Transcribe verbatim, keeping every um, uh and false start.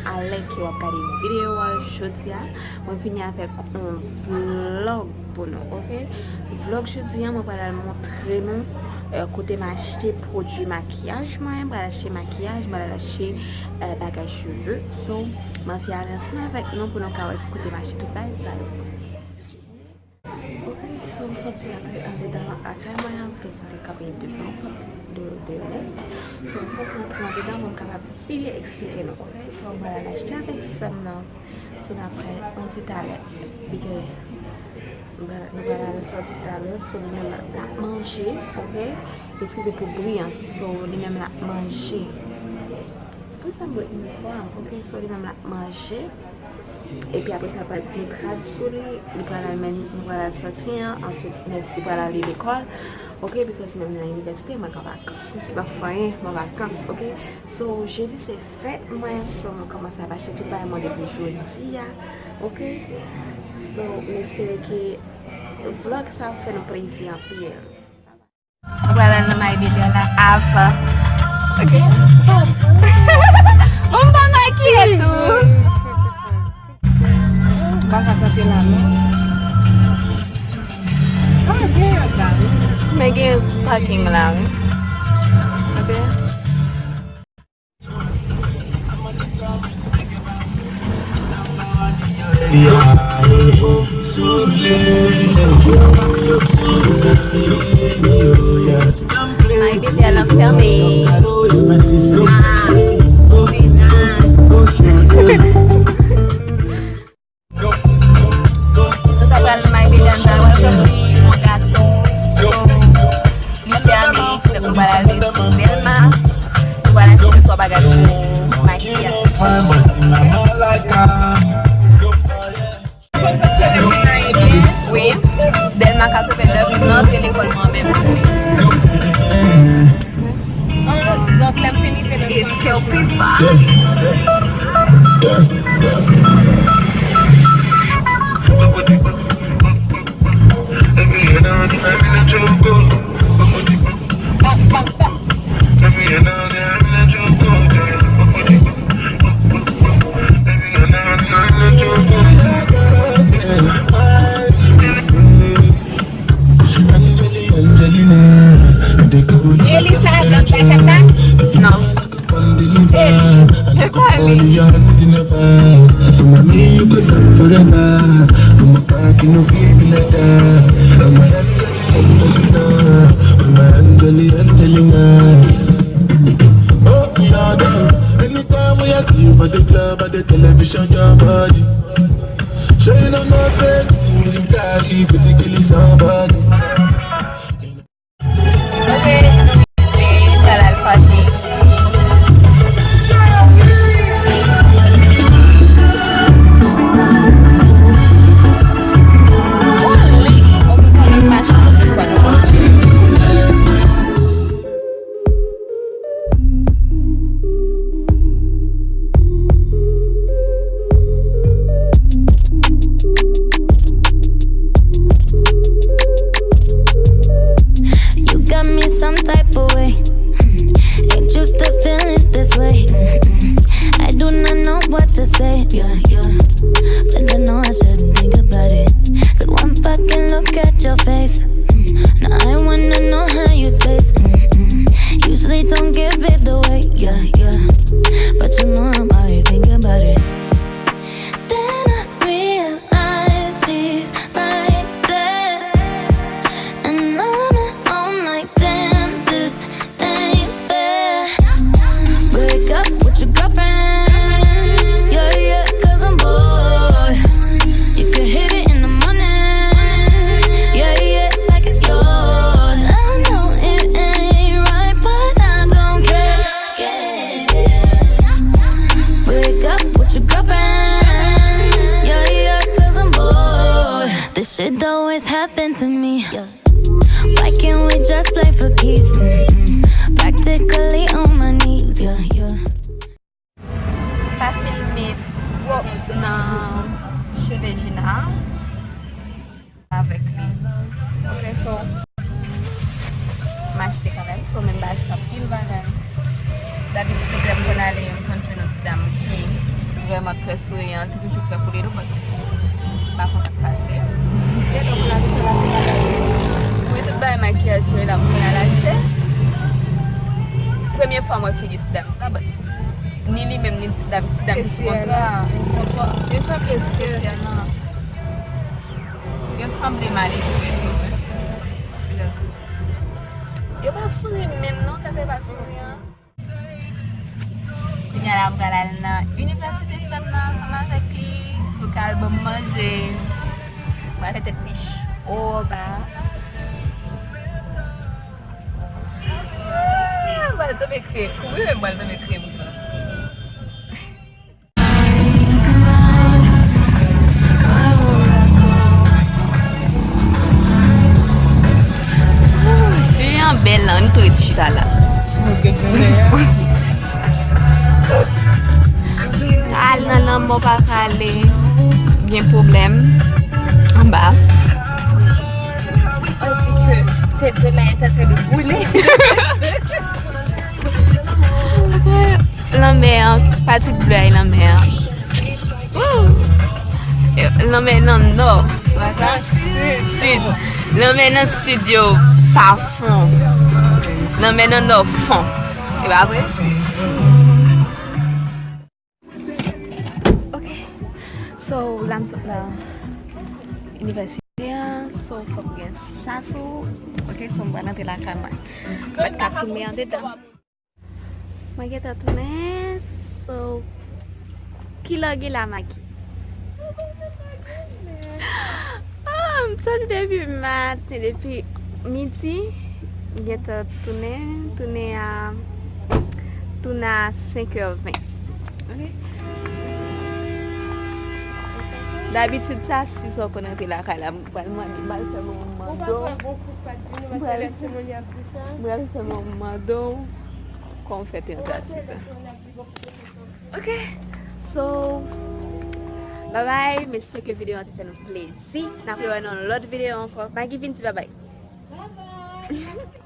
Alè ke w ap gade videyo a jodi a, mwen vini avèk yon vlòg pou nou, oke? Vlòg jodi a, mwen pral al montre nou, eh, kote m achte pwodui makiyaj mwen, m pral achte makiyaj, m pral achte, eh, bagay cheve. So, m anvi al ansanm avèk nou pou nou ka wè kote m achte tout bagay sa yo. Ok, so m soti antre andedan lakay mwen an, bikòz m te kanpe devan pòt de, de, de. So m soti antre andedan pou m kapab byen eksplike nou, ok? So m pral al achte avèk sè m nan, so n ap fè yon ti talè, bikòz nou pral, nou pral al soti talè, so li menm l ap manje, ok? Eskize pou bri an, so li menm l ap manje. Pou sa m bwè inifòm, ok? So li menm l ap manje. Epi apre sa, l pral gen rad sou li, li pral al men, li pral al soti an, answit Mèsi pral ale lekòl, ok, bikòz menm nan inivèsite, mwen an vakans, m pa fè anyen, mwen an vakans, ok. So, jedi se fèt mwen, so mwen kòmanse ap achte tout bagay mwen depi jodi a, ok. So, m espere ke vlòg sa ap fè nou plezi anpil. Mwen pral al nan may Belial la avan. Ok. Bon, m pa makiye tou. M pa ka kanpe la, non. Ah, gen yon la, wi. Men gen paking la, wi. Ok. May Belial la fèmen. Ah, menas. Nou ta pral nan may Belial, nou ta pral fè li yon gato. So, li fè Amerik, fèt nou pral ale sou Dèlma. Nou pral achte de twa bagay pou makiyaj. Wi, Dèlma katrevennnèf, nan antre lekòl mwen menm. Donk, lè m fin rive nan It's Kelpie Vibes. Elisa, nan plakat la? Non. Elisa, se pa li. Anytime we a see you for the club or the television, your body. Sure you don't know say the thing you carry for the kill somebody. Ok, nou rive, pral al pati. You got me some type of way. Mm. Ain't used to feeling this way. Mm-mm. I do not know what to say. Yeah, yeah. But I know I shouldn't think about it. Took one fucking look at your face. Mm. Now I wanna know how you taste. Mm-mm. Usually don't give it away. Yeah, yeah. But you know I'm already thinking about it. Then I realize she's right there. And I'm at home like, damn, this ain't fair. Break up with your girlfriend. Yeah, yeah, 'cause I'm bored. You can hit it in the morning. Yeah, yeah, like it's yours. I know it ain't right, but I don't care. Break up with your girlfriend. Yeah, yeah, 'cause I'm bored. This shit always happen to me. Yeah. Why can't we just play for keeps? Mm-mm. Practically on my knees. Yeah, yeah. Pa filme twòp nan cheve Gina. Avèk li. Ok, so, m achte kanmenm. So, menm pa achte anpil bagay. Dabitid, lè m konn ale, m konn jwenn yon ti dam ki Vrèman trè souriyan, li toujou prè pou li, nou, but m pa konn sa k pase. Gentan pou lave sa, lave bagay. Mwen, tout bagay makiyaj mwen la, mwen al achte. Premye fwa mwen fini ti dam sa, but ni li menm, ni dam, ti dam ki sou kontwòl. Yo sanble sè. Yo sanble malelve tou, wi. Yo pa souri menm, non, tèt yo pa souri, an. Kounye a la, m pral al nan inivèsite sè m nan ansanm avèk li pou l ka al ban m manje. M pral fè tèt li cho anba. Ah, m pral tonbe kreye. Wi, m pral tonbe kreye pou sa. Fi an bèl lan, nou tou ret chita la. Al nan lanmè, pa prale, gen pwoblèm anba. On di ke se dye la est en train de brûler. Lanmè an, pati bleu a, lanmè an. Woo! Lanmè nan nò, se pa sa? Sid. Lanmè nan sid yo pa fon. Lanmè nan nò fon. E pa vre? Ok. So, la m sot nan inivèsite an. So, fòk gen sa sou. Ok, so m pral antre lakay mwen. Mwen ka filme andedan. Mwen gentan tounen, so, kilè w gen la, Maki? Ah, m soti depi maten, depi midi, m gentan tounen, tounen a, tounen a senk è ven. Ok? Dabitid, sa, sis è w konn rantre lakay la, m pral mande, m pral fè manman do. M pral, m pral fè manman do. Kòman w fè te antre a sis è? Ok. So, bye bye. M espere ke videyo an te fè nou plezi. N ap rewè nan lòt videyo ankò. Magi vin di bye bye. Bye bye.